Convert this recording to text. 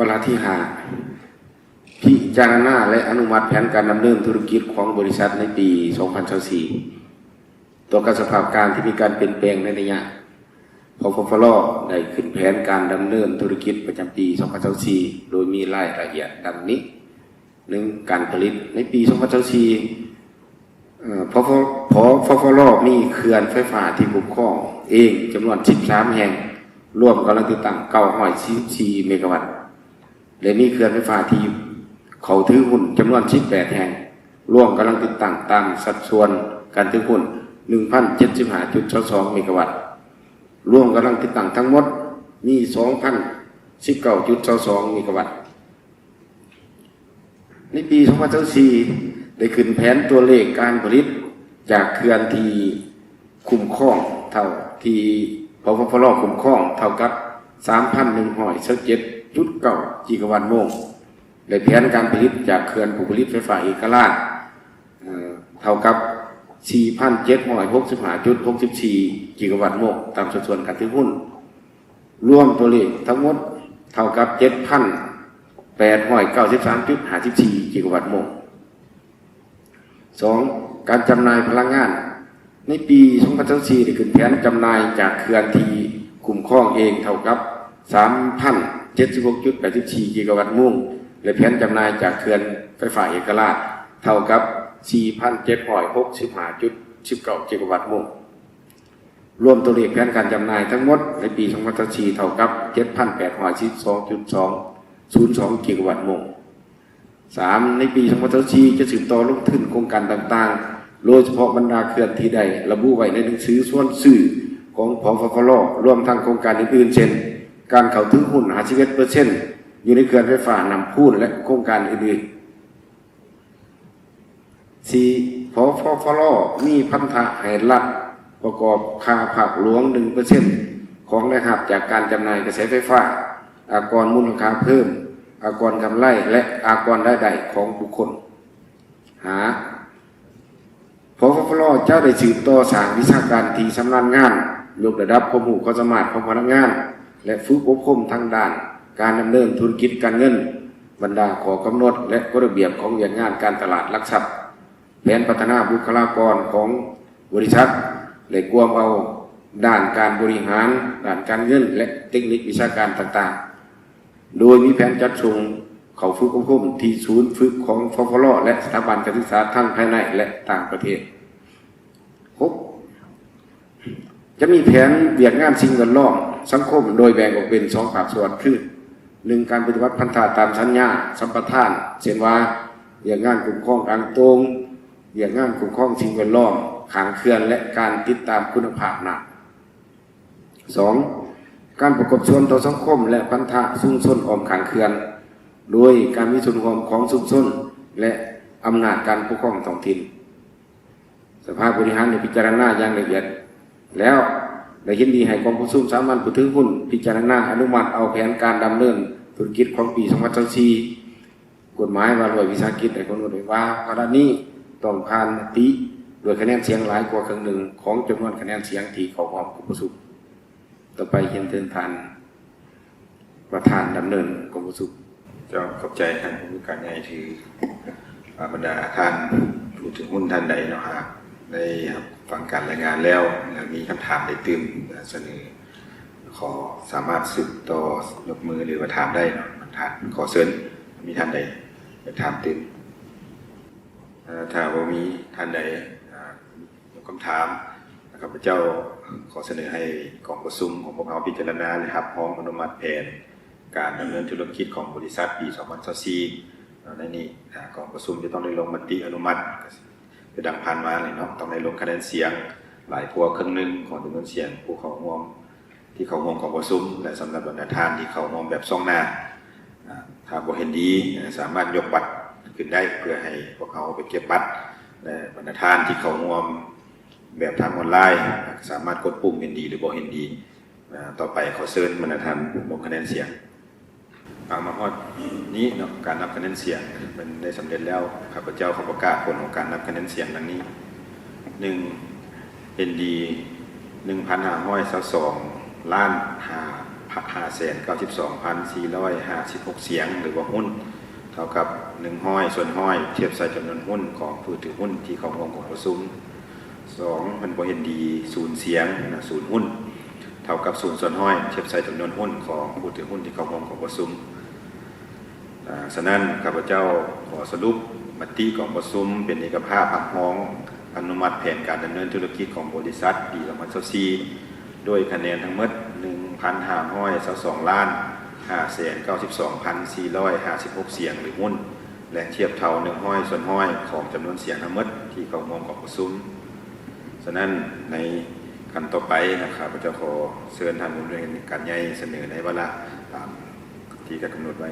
ວາລະທີຫ້າ ພິຈາລະນາ ແລະ ອະນຸມັດແຜນການດຳເນີນທຸລະກິດຂອງບໍລິສັດໃນປີສອງພັນຊາວສີ່. ຕໍ່ກັບສະພາບການທີ່ມີການປ່ຽນແປງໃນໄລຍະ, ພຟລ ໄດ້ຂຶ້ນແຜນການດຳເນີນທຸລະກິດປະຈຳປີສອງພັນຊາວສີ່ ໂດຍມີລາຍລະອຽດດັ່ງນີ້. ໜຶ່ງ ການຜະລິດ. ໃນປີສອງພັນຊາວສີ່ ເອີ ພຟ ພຟລ ມີເຂື່ອນໄຟຟ້າທີ່ຄຸ້ມຄອງເອງຈຳນວນສິບສາມແຫ່ງ, ລວມກຳລັງຕິດຕັ້ງເກົ້າຮ້ອຍສີ່ສິບສີ່ເມກາວັດ ແລະ ມີເຂື່ອນໄຟຟ້າທີ່ເຂົ້າຖືຫຸ້ນຈຳນວນສິບແປດແຫ່ງ, ລວມກຳລັງຕິດຕັ້ງຕາມສັດສ່ວນການຖືຫຸ້ນ ໜຶ່ງພັນເຈັດສິບຫ້າຈຸດຊາວສອງເມກາວັດ, ລວມກຳລັງຕິດຕັ້ງທັງໝົດມີສອງພັນສິບເກົ້າຈຸດຊາວສອງເມກາວັດ. ໃນປີສອງພັນຊາວສີ່ ໄດ້ຂຶ້ນແຜນຕົວເລກການຜະລິດຈາກເຂື່ອນທີ່ຄຸ້ມຄອງເທົ່າ ທີ່ ພຟລ ຄຸ້ມຄອງເທົ່າກັບສາມພັນໜຶ່ງຮ້ອຍຊາວເຈັດຈຸດເກົ້າກິກາວັດໂມງ ແລະ ແຜນການຜະລິດຈາກເຂື່ອນຜູ້ຜະລິດໄຟຟ້າເອກະລາດ ເອີ ເທົ່າກັບສີ່ພັນເຈັດຮ້ອຍຫົກສິບຫ້າຈຸດຫົກສິບສີ່ກິກາວັດໂມງ ຕາມສັດສ່ວນການຖືຫຸ້ນ. ລວມຕົວເລກທັງໝົດເທົ່າກັບເຈັດພັນແປດຮ້ອຍເກົ້າສິບສາມຈຸດຫ້າສິບສີ່ກິກາວັດໂມງ. ສອງ ການຈຳໜ່າຍພະລັງງານ. ໃນປີສອງພັນຊາວສີ່ ໄດ້ຂຶ້ນແຜນຈຳໜ່າຍຈາກເຂື່ອນທີ່ຄຸ້ມຄອງເອງເທົ່າກັບສາມພັນເຈັດສິບຫົກຈຸດແປດສິບສີ່ກິກາວັດໂມງ ແລະ ແຜນຈຳໜ່າຍຈາກເຂື່ອນໄຟຟ້າເອກະລາດເທົ່າກັບສີ່ພັນເຈັດຮ້ອຍຫົກສິບຫ້າຈຸດສິບເກົ້າກິກາວັດໂມງ. ລວມຕົວເລກແຜນການຈຳໜ່າຍທັງໝົດໃນປີສອງພັນຊາວສີ່ ເທົ່າກັບເຈັດພັນແປດຮ້ອຍສິບສອງຈຸດສອງສູນສອງກິກາວັດໂມງ. ສາມ ໃນປີສອງພັນຊາວສີ່ ຈະສືບຕໍ່ລົງທຶນໂຄງການຕ່າງໆ ໂດຍສະເພາະບັນດາເຂື່ອນທີ່ໄດ້ລະບຸໄວ້ໃນໜັງສືຊວນຊື້ຂອງ ພຟລ ລວມທັງໂຄງການອື່ນໆ ເຊັ່ນ ການເຂົ້າຖືຫຸ້ນຫ້າສິບເອັດເປີເຊັນຢູ່ໃນເຂື່ອນໄຟຟ້ານ້ຳພູນ ແລະ ໂຄງການອື່ນໆ. ສີ່ ພຟລ ມີພັນທະໃຫ້ລັດປະກອບຄ່າພາກຫຼວງໜຶ່ງເປີເຊັນຂອງລາຍຮັບຈາກການຈຳໜ່າຍກະແສໄຟຟ້າ, ອາກອນມູນຄ່າເພີ່ມ, ອາກອນກຳໄລ ແລະ ອາກອນລາຍໄດ້ຂອງບຸກຄົນ. ຫ້າ ພຟລ ຈະໄດ້ສືບຕໍ່ສ້າງວິຊາການທີ່ຊຳນານງານ, ຍົກລະດັບຄວາມຮູ້ຄວາມສາມາດຂອງພະນັກງານ ແລະ ຝຶກອົບຮົມທາງດ້ານການດຳເນີນທຸລະກິດການເງິນ, ບັນດາຂໍ້ກຳນົດ ແລະ ກົດລະບຽບຂອງວຽກງານການຕະຫຼາດຫຼັກຊັບ. ແຜນພັດທະນາບຸກຄະລາກອນຂອງບໍລິສັດ ໄດ້ກວມເອົາດ້ານການບໍລິຫານ, ດ້ານການເງິນ ແລະ ເຕັກນິກວິຊາການຕ່າງໆ, ໂດຍມີແຜນຈັດສົ່ງເຂົ້າຝຶກອົບຮົມທີ່ສູນຝຶກຂອງ ພຟລ ແລະ ສະຖາບັນການສຶກສາທັງພາຍໃນ ແລະ ຕ່າງປະເທດ. ຫົກ ຈະມີແຜນວຽກງານສິ່ງແວດລ້ອມສັງຄົມ ໂດຍແບ່ງອອກເປັນສອງພາກສ່ວນ ຄື ໜຶ່ງ ການປະຕິບັດພັນທະຕາມສັນຍາສຳປະທານ ເຊັ່ນວ່າ ວຽກງານຄຸ້ມຄອງກາງຕົງ, ວຽກງານຄຸ້ມຄອງສິ່ງແວດລ້ອມຂ້າງເຂື່ອນ ແລະ ການຕິດຕາມຄຸນນະພາບນ້ຳ. ສອງ ການປະກອບສ່ວນຕໍ່ສັງຄົມ ແລະ ພັນທະຊຸມຊົນອ້ອມຂ້າງເຂື່ອນ ໂດຍການມີສ່ວນຮ່ວມຂອງຊຸມຊົນ ແລະ ອຳນາດການປົກຄອງທ້ອງຖິ່ນ. ສະພາບໍລິຫານໄດ້ພິຈາລະນາຢ່າງລະອຽດແລ້ວ ແລະ ເຫັນດີໃຫ້ກອງປະຊຸມສາມັນຜູ້ຖືຫຸ້ນພິຈາລະນາອະນຸມັດເອົາແຜນການດຳເນີນທຸລະກິດຂອງປີສອງພັນຊາວສີ່. ກົດໝາຍວ່າດ້ວຍວິສາຫະກິດໄດ້ກຳນົດໄວ້ວ່າ ວາລະນີ້ຕ້ອງຜ່ານມະຕິດ້ວຍຄະແນນສຽງຫຼາຍກວ່າເຄິ່ງໜຶ່ງຂອງຈຳນວນຄະແນນສຽງທີ່ເຂົ້າຮ່ວມກອງປະຊຸມ. ຕໍ່ໄປຮຽນເຊີນທ່ານປະທານດຳເນີນກອງປະຊຸມ. ເຈົ້າ ຂອບໃຈທ່ານຜູ້ມີການໃຫຍ່ທີ່ ອາ ບັນດາທ່ານຜູ້ຖືຫຸ້ນທ່ານໃດເນາະ ຫາກໄດ້ຮັບຟັງການລາຍງານແລ້ວ ແລະ ມີຄຳຖາມໃດຕື່ມສະເໜີ ຂໍສາມາດສືບຕໍ່ຍົກມື ຫຼືວ່າຖາມໄດ້ເນາະ. ທ່ານ ຂໍເຊີນ ມີທ່ານໃດຢາກຖາມຕື່ມ? ເອີ ຖ້າບໍ່ມີທ່ານໃດ ອາ ຍົກຄຳຖາມ, ຂ້າພະເຈົ້າຂໍສະເໜີໃຫ້ກອງປະຊຸມຂອງພວກເຮົາພິຈາລະນາ ແລະ ຮັບຮອງອະນຸມັດແຜນການດຳເນີນທຸລະກິດຂອງບໍລິສັດປີສອງພັນຊາວສີ່. ໃນນີ້ ອາ ກອງປະຊຸມຈະຕ້ອງໄດ້ລົງມະຕິອະນຸມັດ ຄືດັ່ງຜ່ານມານີ້ເນາະ, ຕ້ອງໄດ້ລົງຄະແນນສຽງຫຼາຍກວ່າເຄິ່ງໜຶ່ງຂອງຈຳນວນສຽງຜູ້ເຂົ້າຮ່ວມ ທີ່ເຂົ້າຮ່ວມກອງປະຊຸມ ແລະ ສຳລັບບັນດາທ່ານທີ່ເຂົ້າຮ່ວມແບບຊອງໜ້າ ອາ ຖ້າບໍ່ເຫັນດີ ສາມາດຍົກບັດຂຶ້ນໄດ້ ເພື່ອໃຫ້ພວກເຮົາໄປເກັບບັດ ແລະ ບັນດາທ່ານທີ່ເຂົ້າຮ່ວມແບບທາງອອນລາຍ ສາມາດກົດປຸ່ມເຫັນດີ ຫຼື ບໍ່ເຫັນດີ. ອາ ຕໍ່ໄປຂໍເຊີນບັນດາທ່ານລົງຄະແນນສຽງ. ເອົາ ມາຮອດນີ້ເນາະ, ການນັບຄະແນນສຽງມັນໄດ້ສຳເລັດແລ້ວ. ຂ້າພະເຈົ້າຂໍປະກາດຜົນຂອງການນັບຄະແນນສຽງດັ່ງນີ້: ໜຶ່ງ ເຫັນດີ ໜຶ່ງພັນຫ້າຮ້ອຍຊາວສອງລ້ານຫ້າ ຫ້າແສນເກົ້າສິບສອງພັນສີ່ຮ້ອຍຫ້າສິບຫົກສຽງ ຫຼືວ່າຫຸ້ນ ເທົ່າກັບໜຶ່ງຮ້ອຍສ່ວນຮ້ອຍ ທຽບໃສ່ຈຳນວນຫຸ້ນຂອງຜູ້ຖືຫຸ້ນທີ່ເຂົ້າຮ່ວມກອງປະຊຸມ. ສອງ ເພິ່ນບໍ່ເຫັນດີ ສູນສຽງ ນະ ສູນຫຸ້ນ ເທົ່າກັບສູນສ່ວນຮ້ອຍ ທຽບໃສ່ຈຳນວນຫຸ້ນຂອງຜູ້ຖືຫຸ້ນທີ່ເຂົ້າຮ່ວມກອງປະຊຸມ. ອາ ສະນັ້ນ ຂ້າພະເຈົ້າຂໍສະຫຼຸບມະຕິກອງປະຊຸມເປັນເອກະພາບຮັບຮອງອະນຸມັດແຜນການດຳເນີນທຸລະກິດຂອງບໍລິສັດປີສອງພັນຊາວສີ່ ດ້ວຍຄະແນນທັງໝົດໜຶ່ງພັນຫ້າຮ້ອຍຊາວສອງລ້ານຫ້າແສນເກົ້າສິບສອງພັນສີ່ຮ້ອຍຫ້າສິບຫົກສຽງ ຫຼືຫຸ້ນ ແລະ ທຽບເທົ່າໜຶ່ງຮ້ອຍສ່ວນຮ້ອຍຂອງຈຳນວນສຽງທັງໝົດທີ່ເຂົ້າຮ່ວມກອງປະຊຸມ. ສະນັ້ນ ໃນຂັ້ນຕໍ່ໄປນະ ຂ້າພະເຈົ້າຂໍເຊີນທ່ານຜູ້ອຳນວຍການໃຫຍ່ສະເໜີໃນວາລະຕາມທີ່ກຳນົດໄວ້.